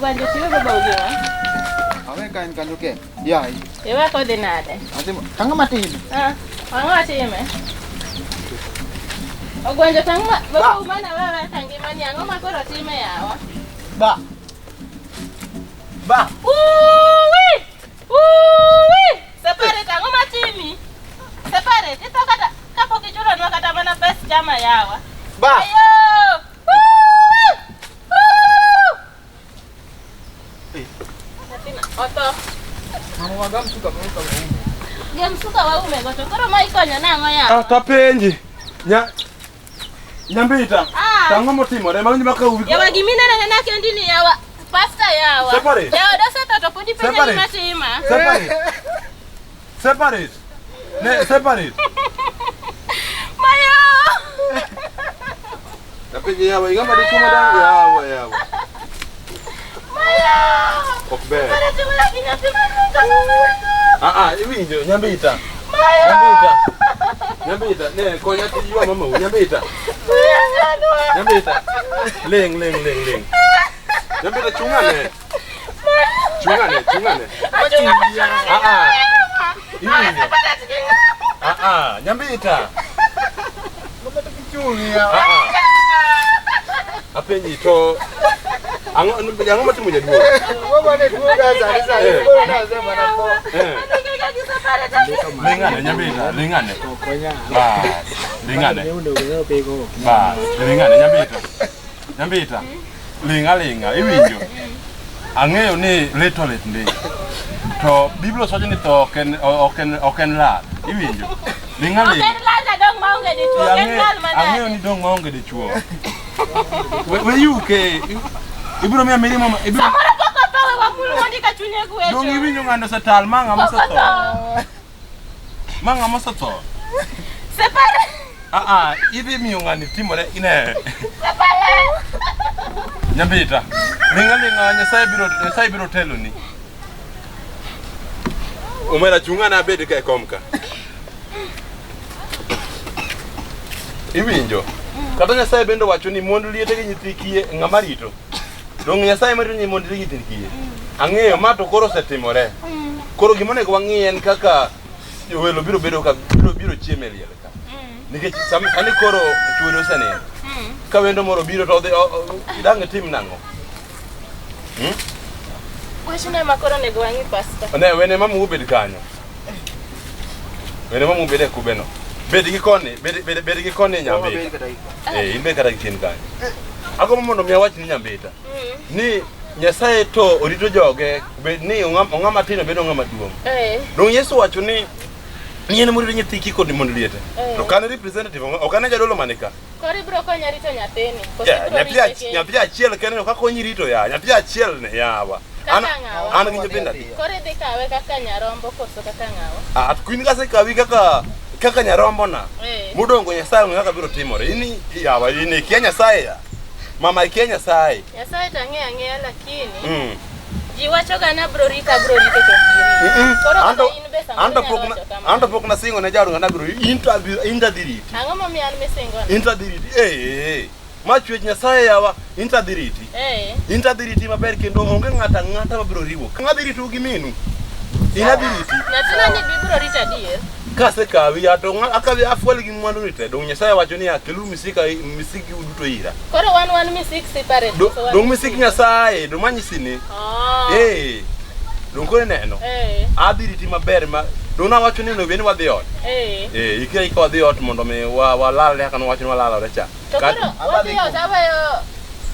Ogwanja tiyo go baugiwa. Awe ka en kanyo ken. Yai. Iwe kodhi nade? Atimo. Tang'o matin. Ah, ang'o atime? Ogwanja tang' ma baba umana wewe ka ngimani ang'o ma koro time yawa? Ba. Ba. Uwi! Uwi! Separate ang'o matimi? Separate itho kata kapok ichulonwa kata mana pes chama yawa. Ba. Ayo! Uwi! Uwi! Nyathina otho. Mama wagam suka moro ka waume. Gem suka waume go to koro ma ikonyo nang'o yawa? Ah, tapenji. Nya Nyambita. Ah. Tang'o motimore? Mawinjo maka uwi. Yawa gimineno nena kendi ni yawa pasta yawa. Separate. Yawa dosetho to pod ipenja Separate. gima tima. Separate. Separate. Ne, separate. Mayo! Tapenji yawa, ing'ama dichuo madang yawa yawa. Mayo! Ok ber. Separate wala gi nyathi maduong' kama. Ah ah, iwinjo Nyambita. Mayo! Nyambita. Nyambita, ne konya ti ywa mamau, Nyambita. Uyanganwa. Nyambita. Ling ling ling ling. Nyambita chung'ane. Chung'ane, chung'ane. Ah ah. Iwinjo. Separate gi ng'awa. Ah ah, Nyambita. Mama to kichung' ya. Ah ah. Apenji to ang'o ang'o matimo jaduong'? Baba ne tuo ga sani sani. Eh. Koro nasema na tho. Eh. Andike gi separate gi. Ling'ane Nyambita, ling'ane. Bas, ling'ane. Bas, ling'ane Nyambita. Nyambita. Ling'a ling'a, iwinjo. Ang'eyo ni lit to lit ndi. To Biblos wacho ni tho ok en ok en ok en lal. Iwinjo. Ling'a Ok ling'a. en lal na dong' maonge dichuo, ok en lal Ang'eyo manade. ni dong' maonge dichuo. We yuke. Ibiro miya mirima ma ibiro Samoro pok otho we wamul mondi ka chunye gwecho. Dong' iwinjo ng'ano osetal ma ng'ama Pok osetho. otho. Ma ng'ama osetho. Separate. Ah ah, idhi miyo ng'ani timore ine. Separate. Nyambita. Ling'a ling'a Nyasaye biro Nyasaye biro teloni. Omera chunga na abed ka e kom ka. Iwinjo? Kata Nyasaye bende owacho ni mond liete gi nyithi kiye ng'ama rito. Dong' Nyasaye marito ni mond liete gi nyithi kiye. Ang'eyo ma to koro osetimore. Koro gima onego wang'i en kaka welo biro bedo ka biro biro chiemo e liel ka. Nikech sani koro chuori osenindo. Ka wendo moro biro to odhi dang' itim nang'o? Hmm? Wachno ema koro onego wang'i pasta. Ne, wene mamu obed kanyo. Wene mamu obed e kubeno. Bed gi koni, bed, bed, bed gi koni Nyambita. Eh, in be kata gi chien kanyo. Agombo mondo mi awach ni Nyambita. Ni Nyasaye to orito joge, bed ni ong'ama tin obed ong'ama duong'. Eh. Dong' Yesu wacho ni ni en morito nyithi kiye kod mond liete. Eh. To kane representative, ok ane jadolo mane ka. Koro ibiro konya rito nyathini. Koso Yeah, ibiro nyathi rite ach- kendi? nyathi achiel kende ok akonyi rito ya, nyathi achiel ne yawa. An Kaka ng'awa? an gi nyithindo adi? Koro idhi kawe kaka nyarombo koso kaka ng'awa? Ah, in kasekawi kaka kaka nyarombo na. Eh. Mudongo Nyasaye ong'e kaka biro timore. In yawa in ikia Nyasaye ya. Mama ikia Nyasaye. Nyasaye to ang'eyo ang'eya lakini ji wachoga ni abro rito abro rito to ok girito. Koro kata in be samoro Anto inyalo pok na wacho kamano. anto pok nasingo ne jaod ng'ato abiro into abiro into adhi riti. Ang'o momiyo an misingona? Into adhi riti. Eh eh. Ma chwech Nyasaye yawa into adhi riti. Eh. Into adhi riti maber kendo onge ng'ato ang'ata mabiro riwo. Adhi ritou gi minu. In adhi riti. Nyathina ni bibiro rito adier. Kasekawi ya to akawi afwal gi mwandu ni te. Dong Nyasaye wacho niya keluru misika misiki duto ira. Koro wan wan misik separate. Do- koso wan Dong misik Nyasaye dong manyisi ni. Oh. Eh. Dong koro ineno. Eh. Adhi riti maber ma dong nawacho ni onego bed ni wadhi ot. Eh. Eh, ikira ika wadhi ot mondo mi wa walalre kaka nowacho ni walalore cha. To Ka- koro wadhi ot aweyo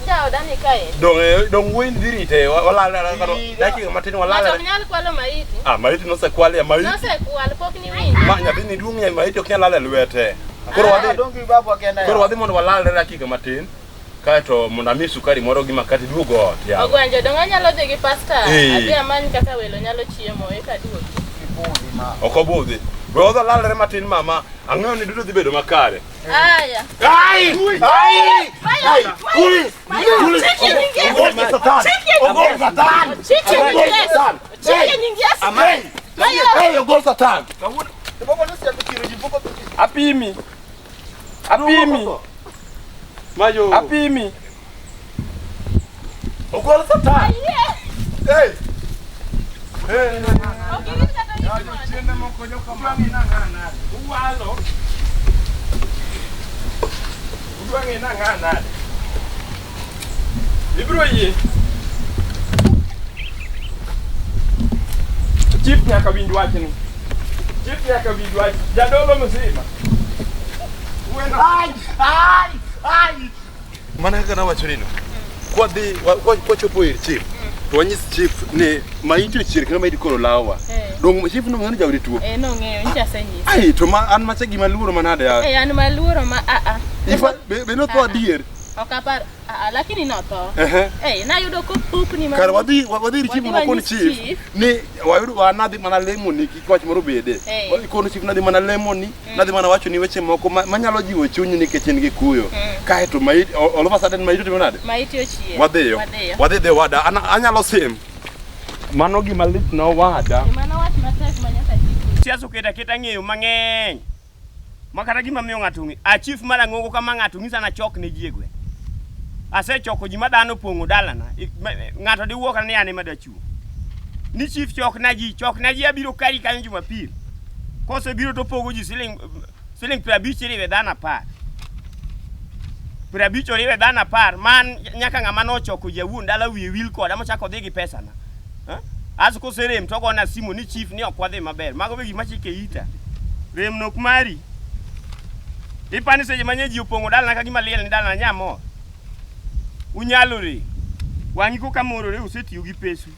jaoda ni kae. Dong eh, dong wuoyi dhi rite walalre kaka dakika matin Ng'ato ok walalre. nyal kwalo maiti. Ah, maiti nosekwal ya maiti. Nosekwal pok niwinjo. Ma nyathini duong' ya maiti ok nyal lal e lwete. Koro wadhi Adong' gi babwa kenda. koro wadhi mondo walalre dakika matin. Kaeto mondo ami sukari moro gi makati duog ot yawa. Ogwanja dong anyalo dhi gi pasta. Eh. Adhi amany kaka welo nyalo chiemo eka aduogi. Ok obudhi. We wadhi walalre matin mama. Ang'eyo ni duto dhi bedo makare. Aya. Ai! Ai! Ai! Ui! Ui! Ogol Satan! Ogol Satan! Chike Ogol nyingi Satan! Chike nyingi Yesu. Amen! Mayo. Hey, ogol Satan! Apimi. Apimi. Mayo. Apimi. Ogol Satan! Ok irit kata nyisi mondi. Jochiende moko joka nade. Uwalo. Udwa ng'e nang'a nade. Ibiro yie. Chief nyaka winj wachni. Chief nyaka winj wach. Jadolo mzima. Uweno. Ai! Ai! Ai! Mana kaka nawacho nino. Kwadhi kwachopo ir chief. To wanyis chief ni maiti ochier kendo maiti koro lawa. Eh. Dong chief no ng'ano jaodi tuo. Eh, nong'eyo, nyicha asenyise. Ai to ma an macha gima luoro manade ya. Eh, an maluoro ma a a. Ifa be notho adier. Ok apar a a, lakini notho. Ehe. Eh, nayudo kopupni ma. Kar wadhi wadhi ir chief Wadhi mondo wakon wanyis chief chief. ni wayudo wanadhi mana lemo ni kik wach moro bede. Eh. Wadhi kono chief nadhi mana lemo ni, nadhi mana wacho ni weche moko manyalo jiwo chunyi nikech in gi kuyo. Kaeto maiti all of a sudden maiti otimo nade? Maiti ochier. Wadhiyo. Wadhiyo. Wadhi dhi wada. An anyalo sim. Mano gima lit na owada. Eh, Mano wach matek ma nyaka chief. Siasa oketo aketa ng'eyo mang'eny. Ma kata gima miyo ng'ato ng'e. A chief mar ang'ongo kama ng'ato ng'isa nachok ne ji e gweng'. Asechoko ji ma dhano opong'o dalana. Ng'ato diwuo kata ni an ema dachung'. Ni chief chokna ji, chokna ji abiro kari kanyo Jumapil. Kosebiro to opogo ji siling 50 iriwe dhano 10. 50 oriwe dhano 10 man nyaka ng'ama nochoko ji awuon dala wiye wil koda mochako dhi gi pesana. Eh? Aso koserem to ogona simu ni chief ni ok wadhi maber. Mago be gima chike ita. Rem nok mari. Ipani seche ma nye ji opong'o dalana ka gima liel ni dalana nyamor. Unyalo rem. Wang'i koka morore usetiyo gi pesu.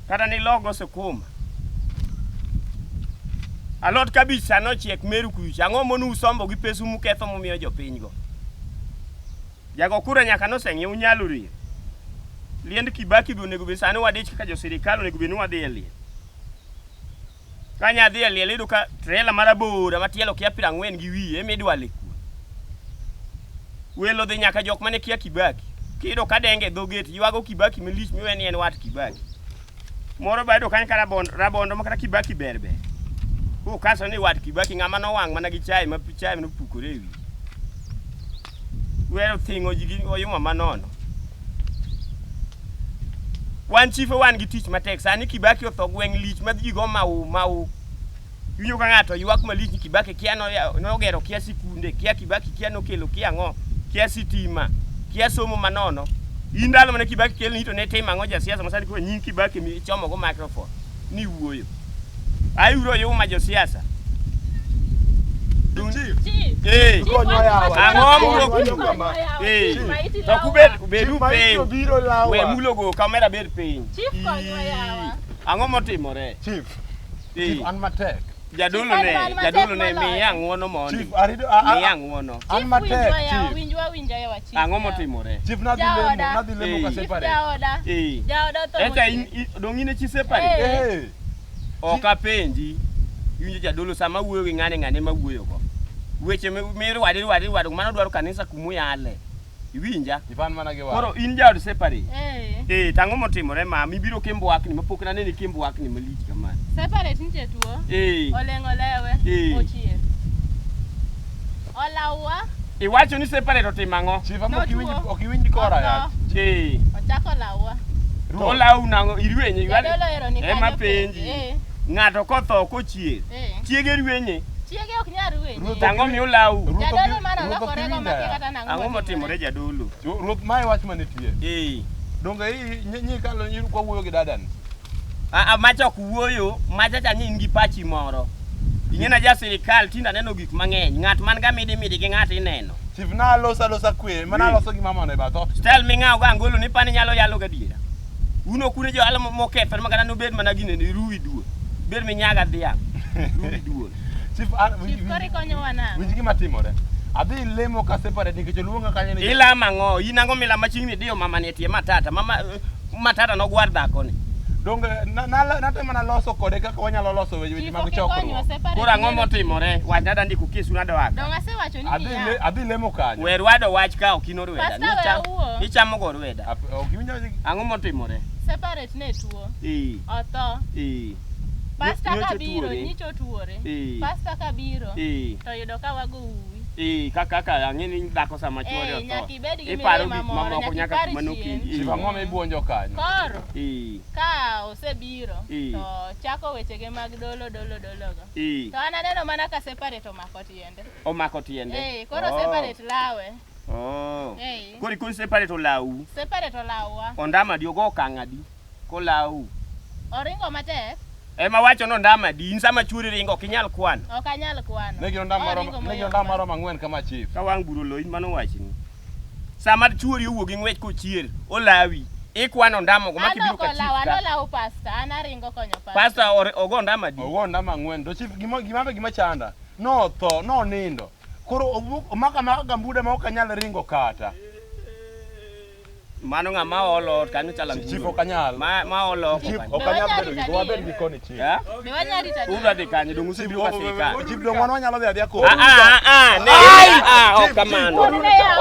Kata nilogo sukuma. Alot kabich sano ochiek Meru kucha. Ang'o mono usombo gi pesu muketho mumiyo jopiny go? Jago kura nyaka noseng'i unyalo rem. Liend Kibaki be onego bed sani wadich kaka jo sirikal onego bed ni wadhi e liel. Ka nya dhi e liel iyudo ka trela marabora ma tielo kia 40 gi wiye ema idwale kuon. Welo dhi nyaka jok mane kia Kibaki. Kiyudo ka denge e dho gate ywago Kibaki malich miwe ni en wat Kibaki. Moro ba yudo kanyo ka rabondo ma kata Kibaki ber ber. Kokaso ni wat Kibaki ng'ama nowang' mana gi chai ma chai nopukore e wiye. Wero thing'o ji gi oyuma manono. Wan chife wan gi tich matek. Sani Kibaki otho gweng' lich ma ji go mau mau. Iwinjo ka ng'ato ywak malich ni Kibaki kia nogero kia sikunde, kia Kibaki kia nokelo kia ang'o, kia sitima, kia somo manono. In ndalo mane Kibaki kelni to ne timo ang'o jasiasa ma sani koro nying Kibaki michomo go microphone ni wuoyo. Ayuro oyuma josiasa. Chief. Chief. Eh. Chief, wach Ang'o moro muro Chief, konywa yawa. Eh. Chief, maiti To lawa. kubed bedu Chief, maiti piny. obiro lawa. We mulo go kamera bed piny. Chief konywa yawa. Ang'o motimore? Chief. Eh. Chief an matek. Jadolo Chief, ne, an matek jadolo ne moloyo. miya ng'uono mondi. Chief arido Miya ng'uono. an Chief, matek, winjwa yawa, chief. winjwa winja yawa chief. Ang'o yawa. motimore? Chief nadhi Jaoda. lemo, nadhi lemo ka Eh. Chief separate. jaoda. Eh. Jaoda otho Eta mochier. dong' in e chi separate? Eh. Eh. Ok apenji. Iwinjo jadolo sama wuoyo gi ng'ane ng'ane ma wuoyo go. Weche mirwado irwado irwado mano dwaro kanisa kumuyale. Iwinja? Chief an mana gi wach. Koro in jaod separate. Eh. Eh, to ang'o motimore mama? Ibiro kimbwakni mapok naneni kimbwakni malich kamano. Separate nitie tuo. Eh. Oleng'o lewe. Eh. Ochier. Olawa. Iwacho ni separate otimo ang'o? Chief ama ok iwinj Notuo. ok iwinj kora ya. Otho. Eh. Ochako lawa. To olawu nang'o? Irwenye. Jadolo ero ni Ema kanyo penji. Eh. Ng'ato kotho kochier. Eh. Chiege rwenye. Chiege ok nyal rwenye. Ruoth To ang'o miyo olawu? Ruoth ok Jadolo mano ruoth ok olokorego iwinja makia ya. kata nang'o Ang'o motimore jadolo? Ruoth mae wach manitie. Eh. Donge i nyi kalo nyi kwa wuoyo gi dadani. Ah, macha ok wuoyo, macha cha ni in gi pachi moro. Ing'e na ja sirikal tinde aneno gik mang'eny. Ng'at man ga midi midi gi ng'at ineno. Chief na aloso alosa kwe, mana aloso gi mama no e bath ot. Style ming'awo go angolo ni pani nyalo yalo gadiera. Un ok un e jo ohala mokethore ma kata nobed mana ginene ruwi duol. Bed minyaga dhiang'. Ruwi duol. Chief an Chief koro ikonyowa nang'o? winj gima timore. Adhi lemo ka separate nikech oluonga kanyo ni Ilamo ang'o? In ang'o milamo chieng'ni idiyo mama ni e tie matata. Mama matata nogwar dhakoni. Donge natemo mana loso kode kaka wanyalo loso weche Chief mag ok ikonywa chokruok. separate. Koro ang'o neno- motimore? Wachna da ndiko kesu nadwaka. Dong' asewacho ni Adhi niya. adhi lemo kanyo. We rwado wach ka ok in orweda. Pastor, we awuo. Ichamo go orweda. Ok iwinjo Ang'o motimore? Separate ne tuo. Eh. Otho. Eh. Pasta Nyocha kabiro, tuore. nyicha otuore. Eh. Pasta kabiro Eh. to yudo ka wago uwi. Eh, kaka kaka ang'e ni dhako sama chuore Eh, otho. nyaka ibed gi Iparo mirima gik moro, mamoko nyaka nyaka ipar kuma chien. nokendi. Chief ang'o mibuonjo kanyo? Koro Eh, ka osebiro Eh. to chako wechege mag dolo dolo dologo. eh, To an aneno mana ka separate omako tiende. omako tiende. Eh, koro Oh. separate lawe. Oh. Eh. Koro ikoni separate olawu. Separate olawa. Ondama di ogo okang' adi? Kolawu. Oringo matek, Ema wacho ni ondama adi? In sama chuori ringo ok inyal kwano. ok anyal kwano. Ne gin ondama Oringo maromo ne gin moyot ondama maromo ang'wen kama chief. Ka wang' buro oloyi mano wachni. Sama chuori owuok gi ng'wech kochier, olawi. Ikwano ondamo go ma An kibiro ok ka chief olawa, ka. an olawo pasta, an aringo konyo pasta. Pasta ogo ondama adi? Ogo ondama ang'wen. To chief gima gima be gima chanda. Notho, nonindo. Koro owuok omaka amaka gambuda ma ok anyal ringo kata. Mano ng'ama olo ot kanyo chalo Chief ok anyal. Ma olo oko Chief kanyo. ok anyal bedo gi wabed gi koni chief. Eh? Be wanyalo rito adier? Udwa dhi kanye dong' usebiro ka sirikal. Chief dong wan wanyalo dhi adhiya kodi. Ah, ah, ah, ne, ah, ok kamano.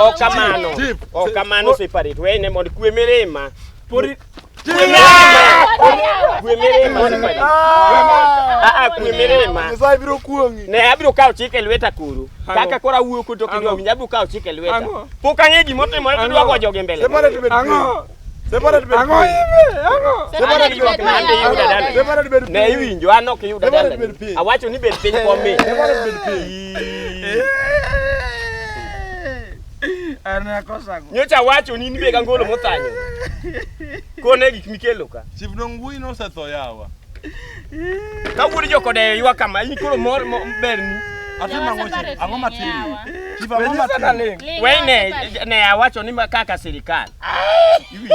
Ok kamano. Chief. Ok kamano separate. Wene mondo kwe mirima. Pori Kwe mirima. Kwe mirima separate. Ah, ah, kwe mirima. Nyasaye biro kuong'i. Ne abiro kawo chik e lweta koro. Ang'o? Kaka koro awuoyo kodi to ok idwa Ang'o? winjo, abiro kawo chik e lweta. Ang'o? Pok ang'e gima otimore to idwa Ang'o? go jogi mbele. Separate bed Ang'o? Separate bed Ang'o ime? Ang'o? Separate An bed ante iyuda yawa. dala. Separate bed Ne iwinjo an ok iyuda Separate dala. bed piny. Awacho ni bed piny komi. Separate bed piny. An akosago. Nyocha awacho ni in be gangolo mothanyo. Kone gik mikelo ka. Chief dong wuoyi nosetho yawa. Ka wuod jokodeyo ywak kama, in koro mor berni. Atimo Yawa, ang'o chief? separate Ang'o ling' matimo? yawa. Chief ang'o matimo? Ling. Ling' We yawa, ne, separate. ne awacho ni ma kaka sirikal. Iwinjo?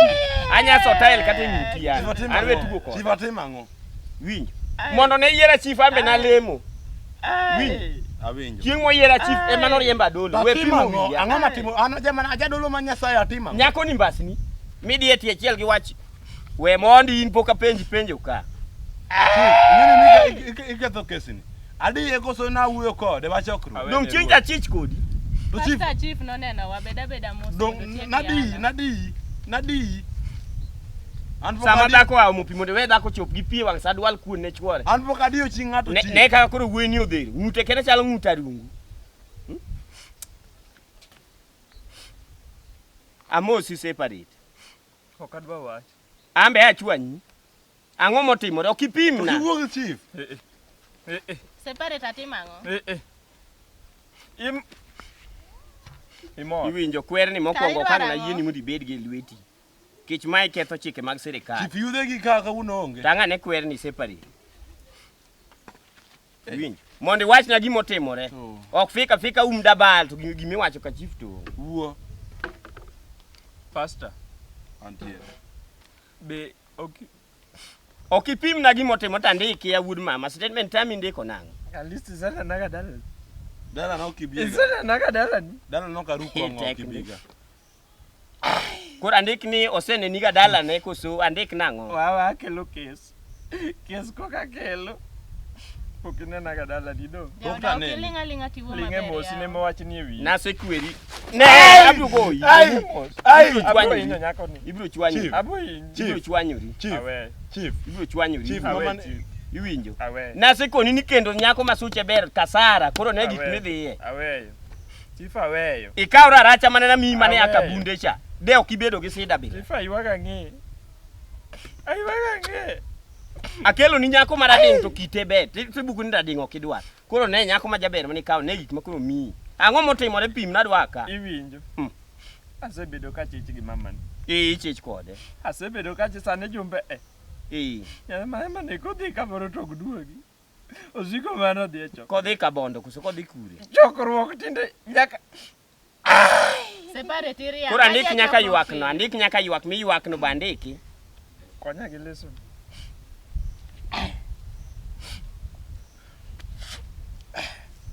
Anya so tael kata e ng'uti Chief an. atimo An we ang'o? tugo kode. Chief atimo ang'o? Winjo. Mondo ne yiera chief an be nalemo. Winjo. Awinjo. Chieng' moyiera chief ema noriemba dolo. We Atimo pimo ang'o? wiya. Ang'o matimo? An jamani ajadolo ma Nyasaye atimo ang'o? Nyako ni mbasni. Midhi e tie achiel gi wach. We mondi in pok apenji penjo ka. Chief, ing'eni ni iketho kesini. Adiye koso nawuoyo kode wachokruok. Dong' chieng' cha chich kodi. To chief, Pasta chief nonenowa, bed abeda mos dong' mondo otiek nadiyi, yalo. nadiyi, nadiyi. An pok Sama adiyo- dhako oa pi mondo iwe dhako chop gi pi e wang' sa dwal kuon ne chuore. An pok adiyo chi ng'ato Ne, chief. ne kaka koro wuoyi ni odhero. Ng'ute kende chalo ng'ut arungu. Hmm? Amosi separate. Ok adwa wach. An be achwanyi. Ang'o motimore? Ok To ipimna. kiwuo gi chief. Eh, eh. Eh, eh. Separate atimo ang'o? Eh, eh. Im Imor. Iwinjo kwerni mokwongo Ka ok ang' idwaro ang'o? nayieni mondo ibed gi e lweti. Kech mae ketho chike mag sirikal. Chief yudhe gi ka kawuono onge. Tang' ane kwerni separate. Iwinjo? Mondo iwachna gima otimore. To. Ok fika fika um dabal to gimiwacho ka chief to onge. Wuo. Pastor. Antie. Be ok Ok ipimna gima otimore to andiki ya wuod mama. Statement tami indiko nang'o? at least isenenaga dalani. Dala no kibiga. Isenenaga dalani. Dala no karu kong'o Tek kibiga. Koro andik ni oseneniga dalane koso andik nang'o? Wawa akelo kes. Kes koka kelo. Pok inenaga dalani do. Jaoda, Pok ok aneni. iling' aling'a tiwuo Ling'e maber mos in yawa. ema wachni e wiyi. Nasekweri. Ne, abiro goyi. Ai! Ai! Ibiro Abo chwanyori. hinyo nyakoni. Ibiro chwanyori. Chief. Abo hinyi. Ibiro chwanyori. Chief. Awe. Chief. Ibiro chwanyori. Chief, Awe, mama chief. Iwinjo. Awe. Nasekoni ni kendo nyako ma suche ber kasara koro ne gik Awe. midhiye. Aweyo. Chief aweyo. Ikaw raracha mane namiyi mane Aweyo. akabunde cha. De ok ibedo gi sida be. Chief aywaga ang'e. Aywaga ang'e. Akelo ni nyako ma rading' to kite ber. Tibuku ni rading' ok idwar. Koro ne nyako ma jaber mane ikawo ne gik ma koro miyi. Ang'o motimore pim nadwa ka. Iwinjo. Asebedo ka chich gi mamani. Ee ichich kode. Asebedo ka chich sani jumbe e. Ee. Mama ne kodhi kamoro to ok duogi. Osiko mana odhi e chok. Kodhi kabondo koso kodhi kure. Chokruok tinde nyaka Separate iriambo. Koro andik Adhi e nyaka chokruok ywakno, pile. andik nyaka ywak miywakno be andiki. konya gi leso.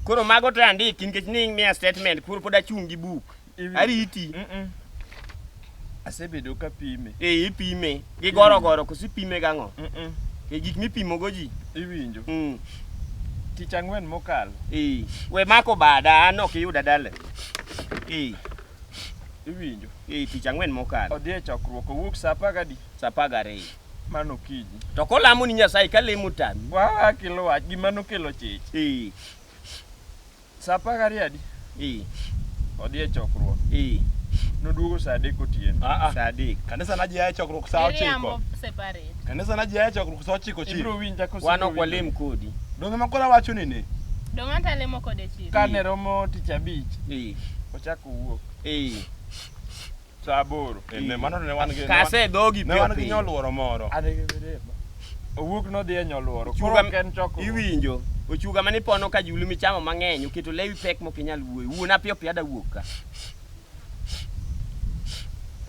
Koro mago te andiki nikech ni miya statement koro pod achung' gi buk. Iwinjo. Ariti. Mm-mm. Asebedo ka pime. Ee ipime. Gi goro goro koso ipime gang'o? Mm-mm. E gik mipimo go ji. Iwinjo. Mm. Tich ang'wen mokalo. Ee. We mako bada an ok iyuda dala. Ee. Iwinjo. Ee tich ang'wen mokalo. Odhi e chokruok owuok sa apar gadi Sa 12. mano okinyi. To kolamo ni Nyasaye ka lemo tami. Wawa kelo wach gima nokelo chich. Ee. Sa 12 adi? Eh, Odhi e chokruok. eh, Noduogo saa 3 otieno. Ah, ah. saa 3. Kanisa na ji ae chokruok saa Iriambo 9. separate. Kanisa na ji ae chokruok saa 9 chief. Ibiro winja koso Wan ibiro ok walem kodi. Donge ma koro awacho ni ni. Dong' anta lemo kode chief. Kane romo tich abich, Eh, ochako wuok eh. saa 8. Eh, ne mano ne wan gi Kase dhogi ne piyo wan gi piyo. nyoluoro moro. An gi mirima. Owuok nodhi e nyoluoro. Koro Ochuga ok en chokruok. iwinjo. Ochuga mane ipono ka julu michamo mang'eny oketo lewi pek mok inyal wuoyo. Wuona piyo piyo ada wuok ka.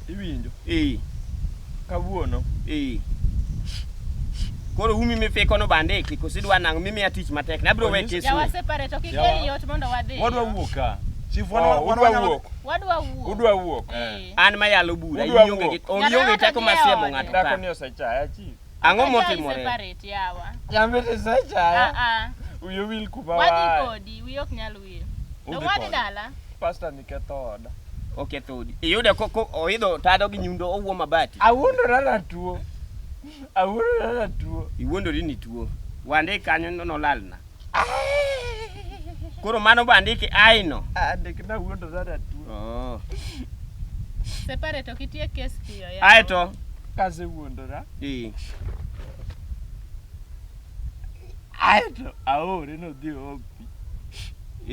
Iwinjo. Eh, Kawuono eh. Koro umi mifiko no bandiki koso idwa nang'o mimiya tich matek. Nabiro we Onyis- kes Yawa ni. separate ok Yawa. ikel yot mondo wadhi. Wadwa wuok ka. Chief wan Oh, wan udwa wanyalo- wuok. Wadwa wuok. Udwa wuok. Eh. An mayalo bura, Udwa ionge gi wuok. Ng'ato ionge ang'ata teko dhi mar e siemo ode. ng'ato Dhako ka. ni osechaya chief. Ang'o Kachayi motimore? separate yawa. Nyambete osechaya. Ah ah. Wiye wil kuma Wadhi waaye. kodi, wiyi ok nyal wil. Udhi Dong' wadhi kode. dala. Pastor ni ketho oda. Oketho odi. Iyude ko ko oidho tado gi nyundo owuo mabati. Awuondora natuo. Awuondora natuo. Iwuondori ni tuo. Wande kanyo no nolalna. Koro mano bandiki aino. Andik nawuondora natuo. Oh. Separate ok itiek kes piyo yawa. Aeto. Kasewuondora. Eh. Aeto aore nodhi oom pi.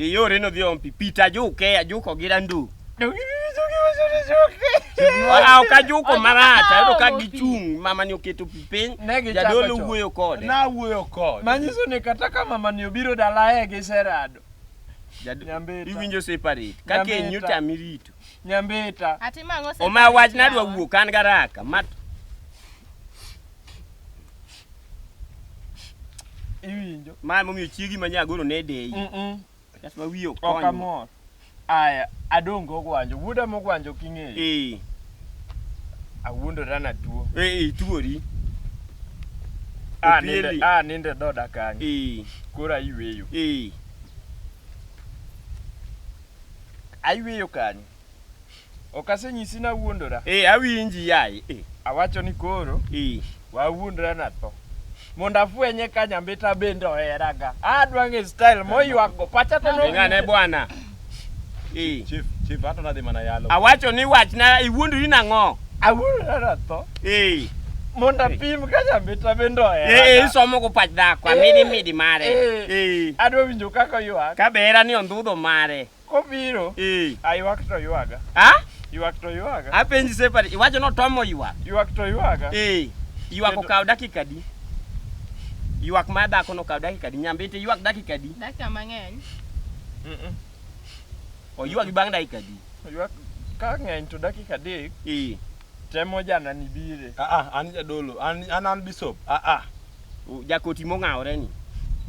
Iyore nodhi om pi. Pi tajuke, ajuko gi randu. Donge iwinjo giwacho ni juke? Ah, ok ajuko Ojuko marach, ka ayudo ka omo pi. gichung', mama ni oketo pi piny, Ne gichako jadolo chon. wuoyo kode. Nawuoyo kode. Manyiso ni kata ka mama ni obiro dala e giserado. Jado- Nyambita. Iwinjo separate. Ka Nyambita. kenyo tami rito. Nyambita. Atimo ang'o Oma separate wach nadwa yawa? wuok an garaka. Ma Iwinjo. ma momiyo chiegi ma nyagoro ne deyi. Mm-mm. Kas ma wiye ok Ok kony. amor. Aya, adong' gogwanjo. Wuoda mogwanjo king'eyo. Eh, Awuondora natuo. eh, ituori. Ah, Opieli. ninde, ah, ninde dhoda kanyo. Eh, Koro ayweyo. eh. Ayweyo kanyo. Ok asenyisi nawuondora. Eh, awinji yaye. Eh, Awacho ni koro eh. wawuondra natho. Mondo afwenye ka Nyambita bende oheraga. Adwa ng'e style moywakgo. Pacha to Be ng'ane no. bwana. Eh. Chief, chief ato nadhi mana yalo. Awacho ni wachna iwuondori nang'o? Awuondora natho. Eh. Mondo apim ka Nyambita bende Eh, eh, oheraga. isomo go pach dhako, amidi midi mare. Eh. Eh. Adwa winjo kaka oywak. Ka be hera ni ondhudho mare. Kobiro, Eh. aywak to ywaga. Ha? Ywak to ywaga. Apenji separate. Iwacho ni otomo ywak. Ywak to ywaga. Eh. Ywak Kendo- okaw dakika adi? Ywak mar dhako no okaw dakika adi? Nyambita ywak dakika adi? Dakika mang'eny. Mm-mm. Oywagi bang' dakika adi? Ywak ka ng'eny to dakika 3 Eh. temo jana ni bire. Ah ah, an jadolo, an an an bishop. Ah ah. Jakoti mong'awre ni.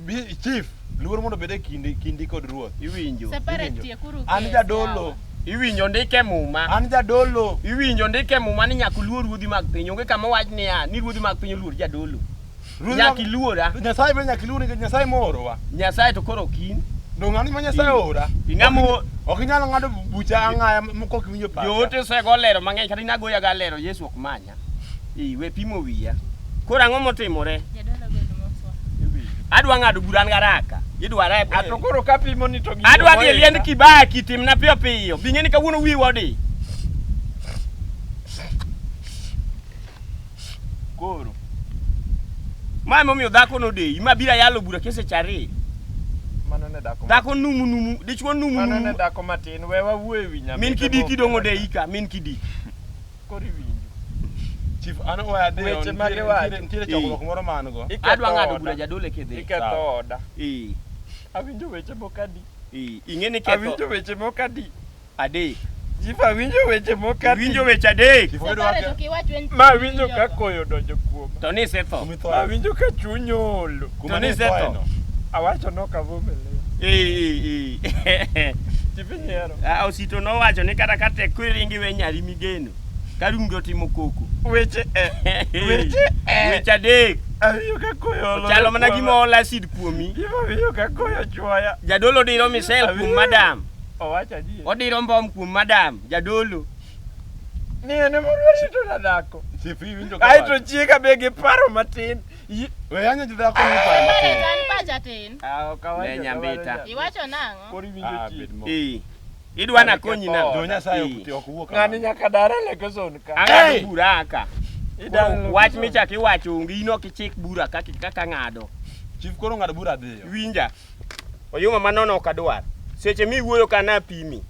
Bi chief, luor mondo obed e kindi kindi kod ruoth. Iwinjo. Separate Iwinjo. tiekuru An kes, jadolo, yawa. Iwinjo ndike muma. an jadolo. Iwinjo ndike muma ni nyaka uluor ruodhi mag piny. Onge kama wach niya ni ruodhi mag piny oluor jadolo. Ruodhi Nyaka mag- iluora. Nyasaye be nyaka iluor nikech Nyasaye moorowa. Nyasaye to koro ok in. Donge an ma Nyasaye oora? Ing'amo Ok inyal ng'ado bucha ang'aya mokok iwinjo pacha. joote osego lero mang'eny kata in agoyaga lero Yesu ok manya. Eh, we pimo wiya. Koro ang'o motimore? Jadolo gol moswa. Adwa ng'ado bura an garaka. Idwara e Ato koro kapimo ni to gino Adwa dhi e mohinga. liend Kibaki timna piyo piyo. Bing'e ni kawuono wiwa odi. Koro Ma emomiyo dhako nodeyi. Ma biro ayalo bura kese chari. mano ne dhako. Dhako numu numu, dichuo numu Mano ne numu. dhako matin. We wawuo e wi Nyambita. Min kidiki mok dong' kelo odeyi ka, min kidiki. Koro iwinjo. Chief, an oya adhi. Weche nitiere- mage wacho? nitiere- Nitiere chokruok moro ma an go. Iketho Adwa ng'ado oda. bura jadolo kidhi. Iketho Sawa. oda. Eh, Awinjo weche moko adi. eh, ing'e ni ketho Awinjo weche moko adi. adek. Chief awinjo weche moko adi. Iwinjo weche adek. Chief, odwa Separate ok iwach wen Ma awinjo ka koyo donjo kuoma. To ni isetho. Ma kumithoe. awinjo ka chuny olo. Kuma To ni ne isetho. ithoe no. Awacho nok avome leo. Eh, eh, eh. Chief inyiero. Ah, Osito nowacho ni kata ka tek kiringi iwe nyari migeno. Ka rungi otimo koko. Weche e. Weche e. Weche adek. Awinjo ka koyo olo. Ochalo mana gima ool acid kuomi. Chief awinjo ka koyo chwoya. Jadolo diro misel kuom Awinjo. madam. Owacho adier. Odiro mbom kuom madam. Jadolo. Ni en ema odwa rito na dhako. Chief, iwinjo ka Aeto wacho. chiega be gi paro matin. We anya dhako ni paro matin. Separate an pacha tin. Ah, ok awacho Ne, Nyambita. kamano, Iwacho nang'o? Koro iwinjo Ah, chief. bed mo. Eh. Idwa nakonyi nang'o? Jo Nyasaye Eh. ok ti- ok wuo Ng'ani kamano. nyaka dar e location ka. Ang'ado Hey! bura aka. Idar e Koro wach location. michako iwacho onge in ok ichik bura kaka kaka ng'ado. Chief koro ng'ado bura dhiyo. Winja. Oyuma manono ok adwar. Seche miwuoyo ka napimi.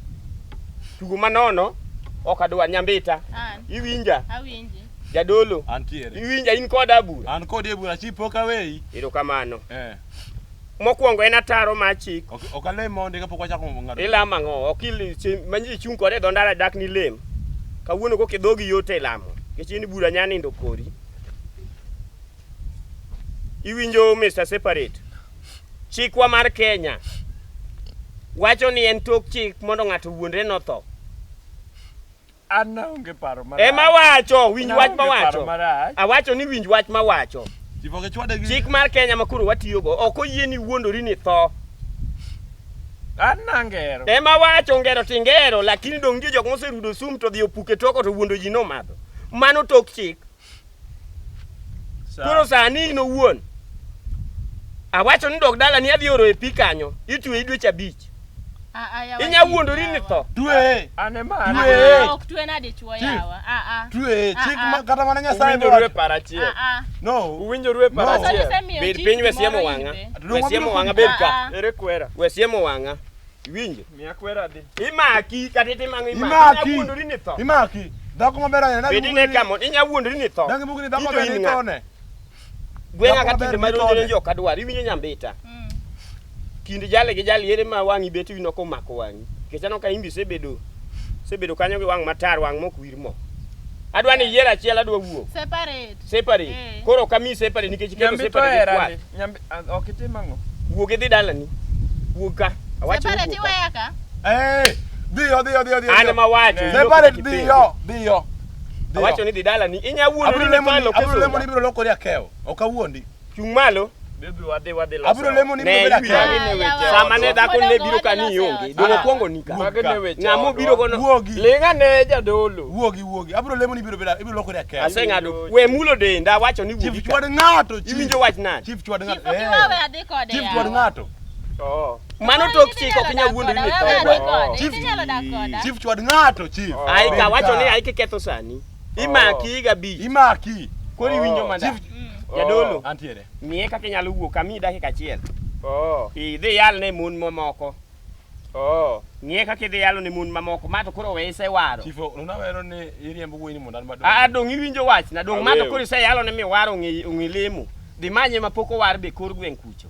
Tugo manono ok adwar. Nyambita. An. Iwinja. Awinji. Jadolo. Antiere. Iwinja in koda bura. An kodi e bura chief pok aweyi. Erokamano. Eh. Mokwongo en ataro mar chik. Ok ok alem mondi kapok wachako ng'ado. Ilamo ang'o? Ok il manji chung' kode e dho ndara dak ni lem. Kawuono koka dhogi yot e lamo. Nikech in bura nya nindo kori. Iwinjo Mr. Separate. Chikwa mar Kenya wacho ni en tok chik mondo ng'ato wuondre notho. An naonge paro marach. Ema wacho, winj wach Naonge paro mawacho. marach. Awacho ni winj wach mawacho. Chief ok ichwade gi Chik mar Kenya ma koro watiyogo ok oyie ni wuondori ni tho. An nangero. Ema wacho ngero tingero, lakini dong' nitie jok moserudo sum to dhi opuke toko to wuondo ji nomadho. Mano tok chik. Sawa. Koro sani in owuon awacho ni dog dalani adhi oro e pi kanyo itweyi dweche abich. Ah, ah, yawa Inya chief wuondori ni yawa. tho. Twe. An ema an. Twe. Ah, ah, ok twe nade chuo Chief. yawa. Ah, ah. Twe. Chik Ah, ah. ma kata mana Nyasaye Uwinjoru e biro. paro achiel. Ah, ah. No. Uwinjoru e paro No. Koso achiel. nisemiyo Bed chief piny we gimoro siemo in wang'a. be. We siemo wang'a bed ka. Ah, ah. Ere kwera. We siemo wang'a. Iwinjo? Miya kwera dhi. Imaki kata itimo ang'o imaki. Imaki. Inya wuondori ni tho. Imaki. Dhako maber ahinya. Bed ine kamo inya wuondori ni tho. Dangi bugni dhako Ito maber in ni ng'a? thone. Gweng'a Dhako ka maber timbe ni maronjo thone. renjo ok adwar. Iwinjo nyambita. Kind jali gi jali ere ma wang'i bet wino komako wang'i. Nikech aneno ka imbi isebedo isebedo kanyo gi wang' matar wang' mok wir mo. Adwa ni iyier achiel adwa wuok. Separate. Separate. Eh. Koro ok amiyi separate nikech iketo Nyambi to separate gi hera kwar. ni. Nyambi ah, ok itim ang'o? Wuog idhi dalani. Wuog ka. Awacho ni Separate wuog ka. iweya ka? Eh. Dhiyo dhiyo dhiyo dhiyo. An ema wacho. Ne. in ok Separate ipenji. dhiyo dhiyo. Dhiyo. Awacho ni dhi dalani. Inya wuondori Abiro ni lemo tho e ni abiro lemo ni location. ibiro lokori akewo. Ok awuondi. Chung' malo. Baby wadhi wadhi loso. Abiro lemo ni Ne, ibiro bedo iwinjo. akewo. Magi ne Ah, weche yawa. Sama ne odwa. dhako ne biro ka ni Wadhi ionge. loso Dong' Ah. okwongo ni ka. Magi ne weche Ng'ama odwa. obiro gono. Wuogi. Ling' ane jadolo. Wuogi wuogi. Abiro lemo ni ibiro bedo ibiro lokori akewo. Aseng'ado. We mulo denda awacho ni Chief wuogi ka. chwad ng'ato. chief. Iwinjo wach nade? Chief chwad Chief ng'ato. ok iwawe adhi kode Chief yawa. chwad ng'ato. Oh. Mano Koro tok in chik inyalo ok inyal dak wuondori koda, ni tho. wewe adhi kode, Chief- in inyalo dak koda. Chief chwad ng'ato chief. Oh. Aika awacho ni Bed ka. aika ketho sani. Imaki higa abich. Imaki. Koro iwinjo Oh. manda. Chief Jadolo. Antiere. Miye kaka inyalo wuok amiyi dakika achiel. Oh. Idhi yal ne mon mamoko. Oh. Ng'iye kaka idhi yalo ne mon mamoko. Ma to koro we isewaro. Chief unawero ni iriembo wuoyi ni mondo an madong. Aa dong' iwinjo wachna. Dong' ma to Aweyo. koro iseyalo ne miwaro ong'e ong'e lemo. Dhi manye ma pok owar be kor gweng' kucho.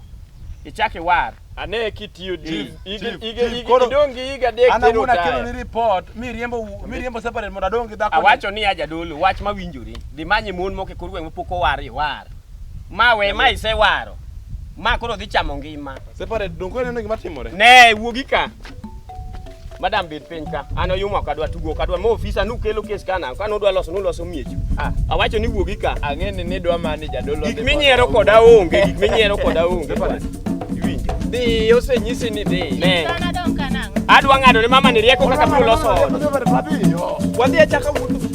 Ichak iwar. Ane kitiyo Chief, Ige chief, ige chief, ige koro- idong' gi higa adek An tero awuon akelo taya. ni report miriembo miriembo separate mondo adong' gi dhako. Awacho ni ya jadolo wach mawinjore. Dhi manye mon moko e kor gweng' mapok owar iwar. Ma we ma isewaro. Ma koro dhi chamo ngima. Separate dong' koro ineno gima timore. Ne wuogi ka. Madam bed piny ka. An oyumo ok adwa tugo ok adwa. Ma ofisa nukelo kes ka nang'o? Ka nudwa loso nuloso miechu. Ah. Awacho ni wuogi ka. Ang'e ni nidwa mani jadolo. Gik dhi minyiero mondo koda onge, gik minyiero koda onge. Iwinjo? Dhi osenyisi ni dhi. Ne. An adong' ka nang'o? Adwa ng'ado ne mama ni rieko kaka biro loso ode. Separate adhiyo. Wadhi achaka wuoth.